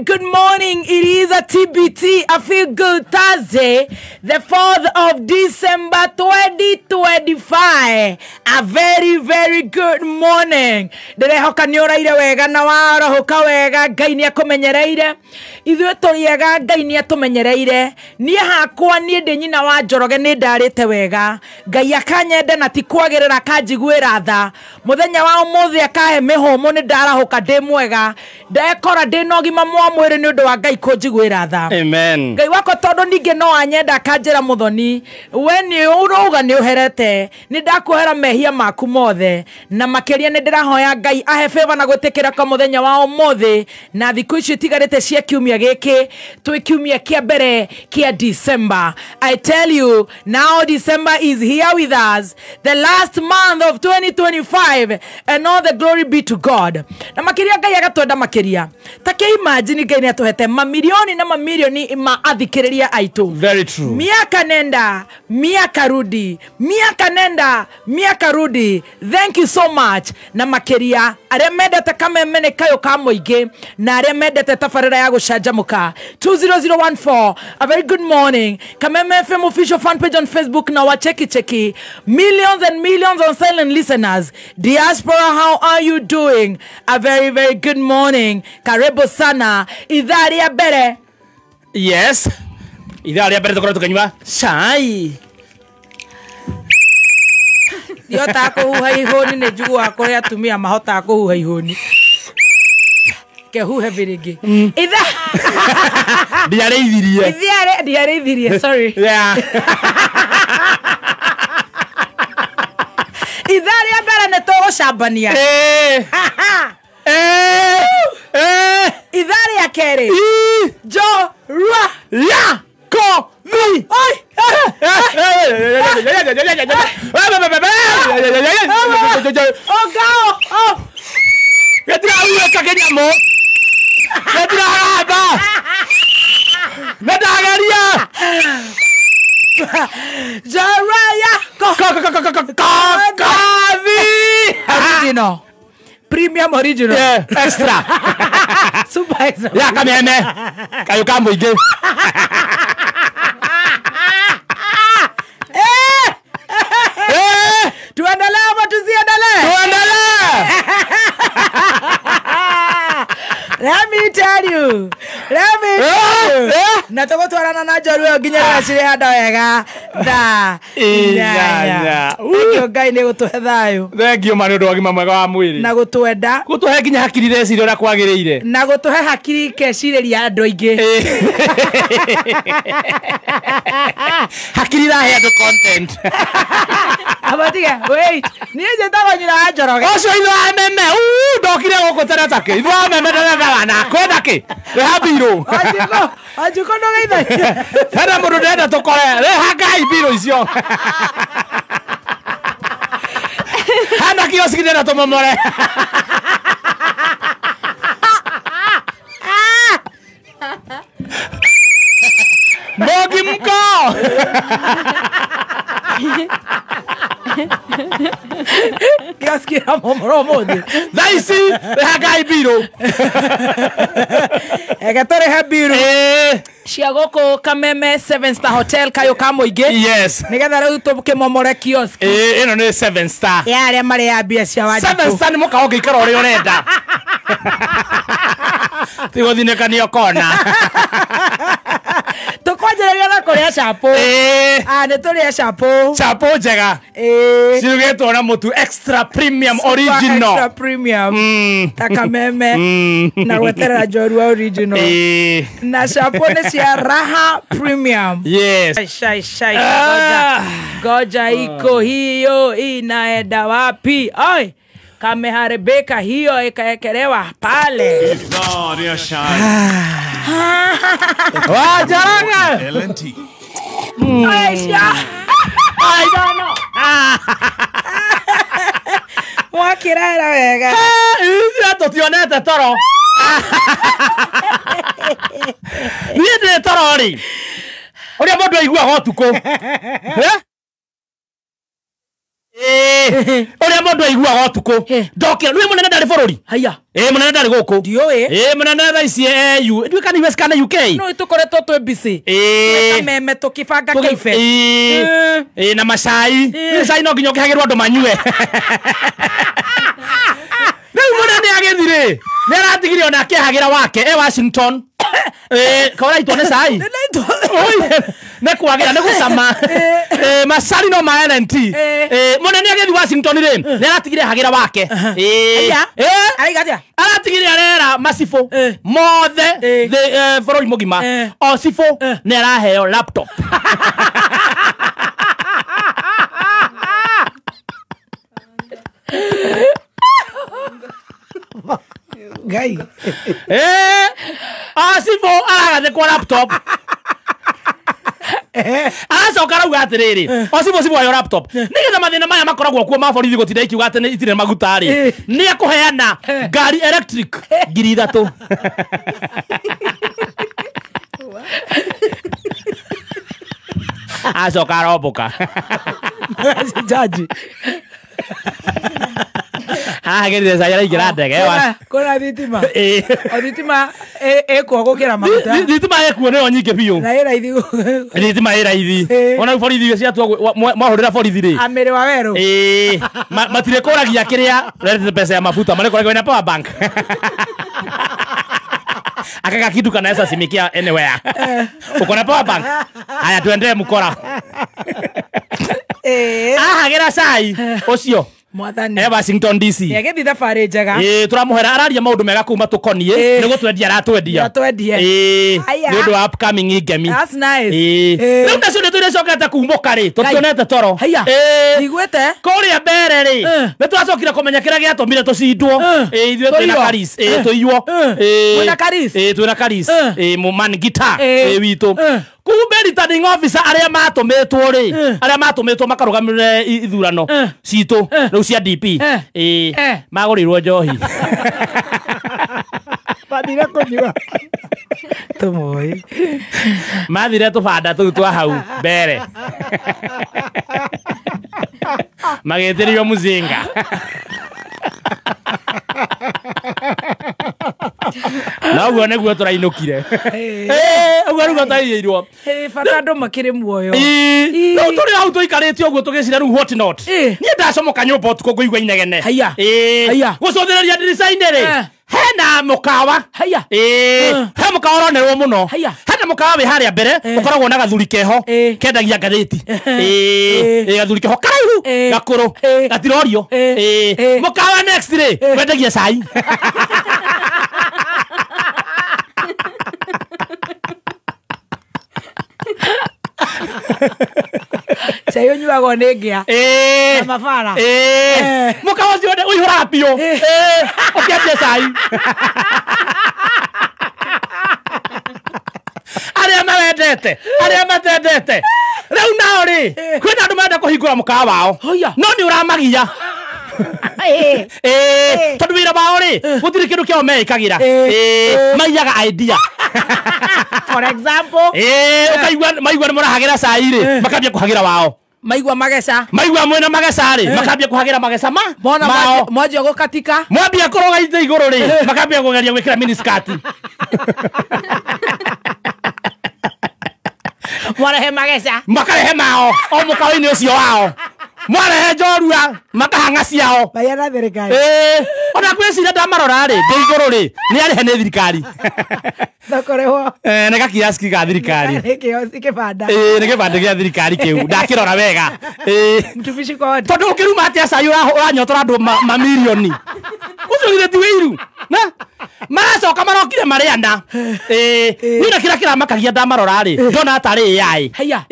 Good morning. It is a TBT, a feel good Thursday, the 4th of December 2025. A very, very good morning. Ndĩrehoka nĩ ũraire wega na warahũka wega. Ngai nĩ akũmenyereire. Ithuĩ tũrĩ ega, Ngai nĩ atũmenyereire. Niĩ hakwa, niĩ ndĩ nyina wa Njoroge, nĩ ndarĩte wega. Ngai akanyenda na ti kwagĩrĩra, akanjiguĩra tha. Mũthenya wa ũmũthĩ akahe mĩhũmũ, nĩ ndarahũka ndĩ mwega, ndekora ndĩ na ũgima mwa mwĩrĩ nĩ ũndũ wa Ngai kũnjiguĩra tha. Amen. Ngai wakwa, tondũ ningĩ no anyenda, akanjĩra, "Mũthoni, we nĩ ũrauga nĩ ũherete, nĩ ndakuohera mehia maku mothe." Na makĩria nĩ ndĩrahoya Ngai ahe favor na gwĩtĩkĩra kwa mũthenya wa ũmũthĩ na thikũ icio itigarĩte cia kiumia gĩkĩ. Twĩ kiumia kĩa mbere kĩa December. I tell you now, December is here with us, the last month of 2025, and all the glory be to God. Na makĩria Ngai agatwenda makĩria. Ta kĩ imagine, Ngai nĩ atũhete mamirioni na mamirioni ma athikĩrĩria aitũ. Very true. Miaka nenda miaka rudi, miaka nenda miaka rudi. Thank you so much. Na makĩria arĩa mendete Kameme nĩ kayũ ka mũingĩ na arĩa mendete tabarĩra ya gũcanjamũka 20014, a very good morning. Kameme FM official fan page on Facebook na wacheki cheki, millions and millions on silent listeners. Diaspora, how are you doing? A very, very good morning. Karibu sana ithaa rĩa mbere. Yes, ithaa rĩa mbere tũkorwo tũkĩnyua cai. Ndihotaga kũhuha ihũni, nĩ njiguaga kũrĩ atumia mahotaga kũhuha ihũni. Kehuhe biringi itha. Ndiarĩithirie. Ndiarĩithirie, sorry. Ithaa rĩa mbere nĩ tũgũcambania. Ithaa rĩa kerĩ, njorua ya kothi. Oi. Ogao, oh. Gĩtirahuĩka kĩnyamũ, gĩtiragamba, nĩndageria. Njorua ya kothi. Original, premium, original. Yeah, extra. Super extra. Ya Kameme, kayũ ka mũingĩ. Eh! Tuendelee ama tusiendelee? Tuendelee. Let me tell you. Let me tell you. Na tũgũtwarana na njorua ĩyo nginya rĩrĩa cirĩhanda wega thaa 8. 8. Thank you, Ngai, nĩ gũtũhe thayũ. Thank you ma nĩ ũndũ wa ũgima mwega wa mwĩrĩ. Na gũtwenda. Gũtũhe nginya hakiri reciria ũrĩa kwagĩrĩire. Na gũtũhe hakiri ikecirĩria andũ aingĩ. Hakiri irahe andũ content. Abatige, wait, niĩ njĩtagwo nyina wa Njoroge. Ũcio ithe wa meme uu, ndokire gũkũ tene takĩ ithe wa meme ndĩrethaga na kwenda kĩ reha mbirũ. Wanjikũ, Wanjikũ, ndũgeithagie. Hena mũndũ ndĩrenda tũkore, reha ngai mbirũ icio. Hena kioski ndĩrenda tũmomore. Mbogi mko. Kioski ya momoro ũmũthĩ. Thaa ici reha ngai mbirũ. Eke tũrĩhe mbiru cia gũkũ Kameme Seven Star Hotel, kayũ ka mũingĩ. Nĩgetha rĩu tũkĩmomore kioski. Ĩno nĩ Seven Star. Ya arĩa marĩ ya mbia cia Seven Wanjikũ. Star nĩ mũkawa ũngĩikara ũrĩa ũrenda, ti gũthinĩkanio kona. Tũkwanjĩrĩria na kũrĩa chapo. Ah, nĩ tũrĩe chapo. Chapo njega cirugĩtwo na mũtu extra premium. Super original. Extra premium. Ta Kameme na gweterera njorua original. Na chapo nĩ cia Raha Premium. Shai shai. Ah. Goja goja, iko hiyo inaenda wapi? Oi, kameharibika hiyo, ikaekelewa pale. Wajaraga. LNT. Aisha. I don't know. Mwakĩraera wega. Ithuĩ tũtionete toro. Niĩ ndĩ toro rĩ, ũrĩa mũndũ aiguaga ũtukũ. Eh? Ũrĩa mũndũ aiguaga ũtukũ. Ndokĩra, nĩwe mũnene ndarĩ bũrũri. Haya. Mũnene ndarĩ gũkũ. Ndiũĩ. Mũnene thaa ici EU. Ndiũĩ kana US kana UK. No tũkoretwo twĩ busy. Meme tũkĩbanga kaibe. Na macai. Cai no nginya ũkĩhagĩrwo andũ manyue. Rĩu mũnene agĩthiĩ rĩ, nĩ aratigire ona akĩhagĩra wake e Washington. Kaũraitwo nĩ cai. Nĩ kwagĩra nĩ gũcama. Macari no ma NNT. Mũnene agĩthiĩ Washington rĩ, nĩ aratigire hagĩra wake. Araiga atĩa? Aratigire arera macibũ mothe bũrũri mũgima. O cibũ nĩ araheo laptop. Ngai. Acibũ aragathĩkwo laptop. Aracoka arauga atĩrĩrĩ, o cibũ cibũ ayo laptop. Nĩgetha mathĩna maya makoragwo kuo ma borithi gũtinda ikiuga atĩ itirĩ maguta rĩ, nĩ ekũheana ngari electric 3,000. Acoka arombũka. Jaji. Hagĩrĩire cai araingĩra ndege. Kwĩna thitima. O thitima ĩkuo gũkĩra maguta. Thitima ĩkuo nĩyo nyingĩ biũ. Na ĩ raithi. Thitima ĩ raithi. Ona rĩu borithi ciatua mwahũrĩra borithi rĩ. Amĩrĩ wa werũ. Matirĩkũragia kĩrĩa ũrerete mbeca ya mafuta, marĩkũragia wĩna power bank. Akaka kitu kanaweza simikia anywhere. Uko na power bank? Haya tuendee mkora. Ahagĩra cai ũcio. Mwathani. Washington DC. Agĩthiĩ thabarĩ njega. Tũramũhera araria maũndũ mega kuma tũkoniĩ. Nĩ gũtwendia aratwendia. Atwendie. Nĩ ũndũ wa upcoming ngemi. That's nice. Rĩu nacio nĩ tũrecokete kumũka rĩ, tũtionete toro. Haya. Niguĩte? Kũrĩa mbere rĩ, nĩ twacokire kũmenya kĩrĩa gĩatũmire tũcindwo. Ithuĩ twĩna Karis. Tũiywo. Mwĩna Karis? Twĩna Karis. Mũman guitar witũ. Kumbe returning officer arĩa matũmĩtwo rĩ, arĩa matũmĩtwo makarũgamĩrĩre ithurano citũ rĩu cia DP. Magũrĩirwo njohi. Mathire kũnyua. Tũmũĩ. Mathire tũbanda tũu twa hau mbere. Magĩtĩrio mũcinga. Na ũguo nĩguo tũrainũkire. Ũguo nĩguo tũraiyĩirwo. Bata andũ makĩrĩ muoyo. Rĩu tũrĩ hau tũikarĩte ũguo tũgĩcira rĩu what not. Niĩ ndacomoka nyũmba ũtukũ ngũigua inegene. Haya. Gũcũthĩrĩria ndirica-inĩ rĩ, hena mũkawa. Haya. He mũkawa ũronerwo mũno. Hena mũkawa wĩ harĩa mbere ũkoragwo na gathuri keho kendagia ngathĩti. Gathuri keho karaihu gakũrũ gatirorio. Mũkawa next rĩ wendagia cai. Cai ũnyuagwo nĩ ngĩa. Na mabara. Mũkawa ũcio ũihũraga biũ. Ũkĩambia cai. Arĩa mawendete, arĩa matendete. Rĩu nao rĩ, kwĩna andũ marenda kũhingũra mũkawa wao. No nĩ ũramagia. Tondũ wĩra wao rĩ, gũtirĩ kĩndũ kĩao meĩkagĩra. Maiyaga idea. For example, ũkaigua maigua nĩ mũrahagĩra cai rĩ, makambia kũhagĩra wao. Maigua mageca. Maigua mwĩna mageca rĩ, makambia kũhagĩra mageca ma. Mona mwanjia gũkatika. Mwambia kũroga itĩ igũrũ rĩ, makambia kũgeria gwĩkĩra miniskirt. Mwarehe mageca. Makarehe mao, o mũkawa-inĩ ũcio wao. Mwarehe njorua, makahang'a ciao. Maiya na thirikari. Ona ngwĩciria ndamarora rĩ, ndĩ igũrũ rĩ, nĩ arĩhe nĩ thirikari. Ndũkũrĩhwo. Nĩ gakiaski ga thirikari. Nĩ kĩbanda. Nĩ kĩbandĩ gĩa thirikari kĩu, ndakĩrora wega. Mtumishi kwa wodi. Tondũ ũkĩruma atĩa cai ũranyotora andũ mamirioni. Ũcio githĩ ti wĩiru? Na maracoka marokire marĩ ana. Niĩ na kĩrĩa kĩramakagia ndamarora rĩ, ndona tarĩ AI. Haya.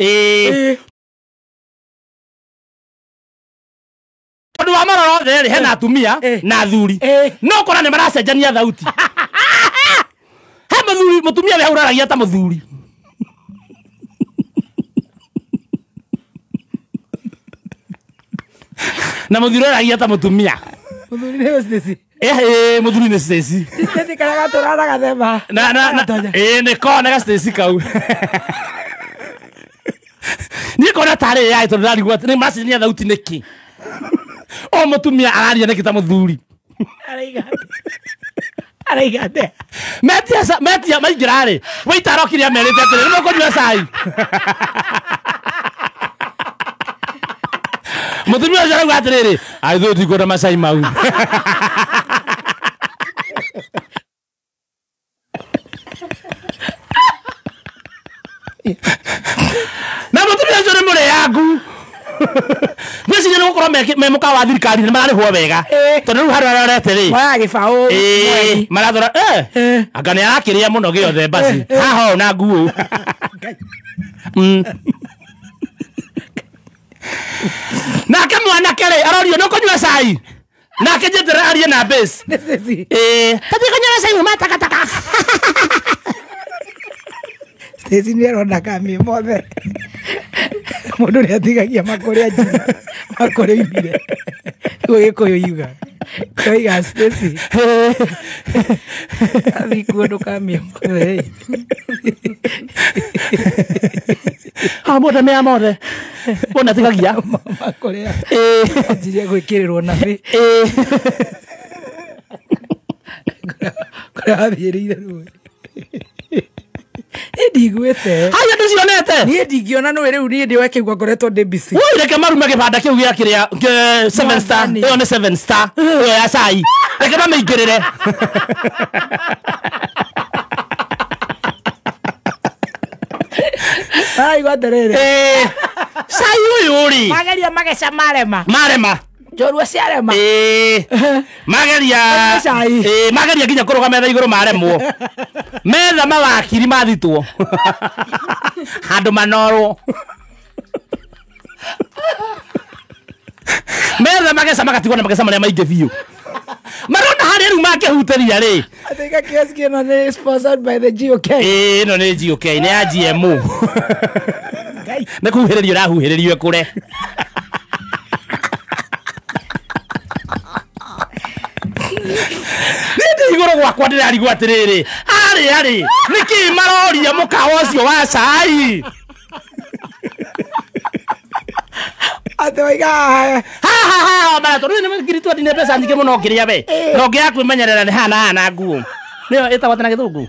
Tondũ wa marora othe rĩ, hena atumia na athuri. No ũkona nĩ maracenjania thauti. He mũthuri, mũtumia we hau ũraragia ta mũthuri. Na mũthuri ũraragia ta mũtumia. Mũthuri nĩ Stacy. Mũthuri nĩ Stacy. Stacy karĩa gatũraga gathema. Na nĩ kona ga Stacy kau. Niĩ ngona tarĩ AI tondũ ndarigwo atĩ nĩ maracenjania thauti nĩkĩ. O mutumia araria nĩkĩ ta mũthuri? Araiga atĩa? Metia maingĩra rĩ, waiter arokire amerĩte atĩrĩ, nĩ mũkũnyua cai? Mũtumia ũcio arauga atĩrĩrĩ, ithuĩ tũtikwenda macai mau. Na mũtumia ũcio nĩ mũrĩangu. Ngwĩciria nĩ gũkorwo me mũkawa wa thirikari nĩ mararĩhwo wega. Tondũ rĩu harĩa arorete rĩ, Moyaga gĩbaũ mweri. Marathora anga nĩ arakĩrĩa mũno gĩothe basi. Haha ona nguo. Nake mwanake rĩ, arorio nĩ ũkũnyua cai? Nake njeterera arie na base. Tathiĩ kũnyua cai uma takataka. Stacy nĩ arona kamĩ mothe. Mũndũ nĩ atigagia makũrĩa njira, makũrĩa oimire. Nĩguo Gĩkũyũ yuga. Koiga Stacy. Athiĩ kuo ndũkamĩe mothe. Ha mothe mea mothe. Wona atigagia. Makũrĩa. Anjirie gwĩkĩrĩrwo nabi. Kũrĩa wathiĩrĩire rũĩ. Ndiguĩte. Haya ndũcionete? Niĩ ndingĩona nĩwe rĩu niĩ ndĩwekĩigua ngoretwo ndĩ busy. Woi reke marume gĩbanda kĩu gĩa kĩrĩa 7 star. Ĩyo nĩ 7 star. Ĩyo ya cai. Reke mamĩingĩrĩre. Maraigua atĩrĩrĩ. Cai ũyũ rĩ. Mageria mageca marema. Marema. Njorua ciarema. Mageria. Mageria nginya kũrũga metha igũrũ maremwo. Metha mawakiri mathitwo. Handũ manorwo. Metha mageca magatigwo na mageca marĩa maingĩ biũ. Marona harĩa rĩu makĩhutĩria rĩ. I think a kiosk ĩno nĩ sponsored by the GOK. Ĩno nĩ GOK, nĩ ya GMO. Nĩ kũhuhĩrĩrio ĩrahuhĩrĩrio ĩkũre. Nĩ igũrũ gwakwa ndĩrarigwo atĩrĩrĩ, arĩa rĩ, nĩkĩ maroria mũkawa ũcio wa cai? Atĩ waiga ha ha ha mara tondũ nĩ ngiri twendi nĩ mbeca nyingĩ mũno ũngĩrĩa we. Na ũngĩaga kwĩmenyerera nĩ hana hana nguo. Nĩyo ĩtagwo atĩa na gĩthũngũ?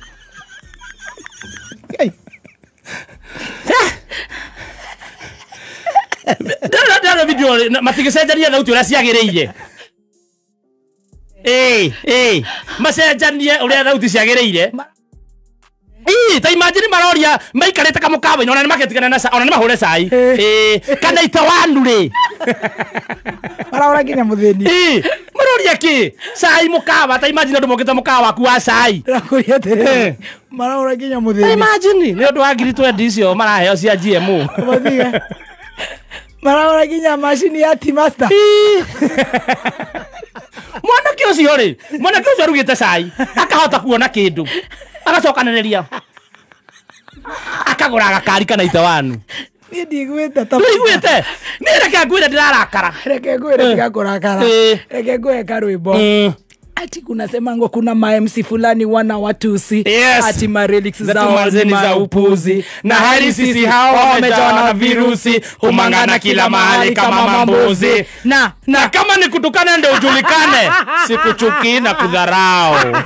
Ndĩrona video matigĩcenjania thauti ũrĩa ciagĩrĩire. Macenjanie ũrĩa thauti ciagĩrĩire. Ta imagine maroria maikarĩte kamũkawa-inĩ ona nĩ magetigana na ona nĩ mahũre cai. Kana itawanu rĩ. Marahũra nginya mũthĩni. Maroria kĩ? Cai mũkawa, ta imagine andũ mokĩte mũkawa waku wa cai. Ndĩrakũria atĩrĩrĩ. Marahũra nginya mũthĩni. Ta imagine nĩ ũndũ wa ngiri twendi icio maraheo cia GMO. Mathiga. Marahũra nginya macini ya tea master. Mwanake ũcio rĩ, mwanake ũcio arugĩte cai, akahota kuona kĩndũ. Agacokanĩrĩria. Akagũra gakari kana itawanu. Niĩ ndiguĩte ta. Ndũiguĩte? Niĩ reke ngwĩre ndĩrarakara. Reke ngwĩre tiga kũrakara. Reke ngwĩre karwĩmbo. Ati kuna semango kuna ma MC fulani wana watusi. Yes. Ati ma relics zao ni za upuzi. Na hali sisi hao wamejawa na virusi. Humangana kila mahali kama mambuzi. Na kama ni kutukana ndio ujulikane. Sikuchukii na kudharau.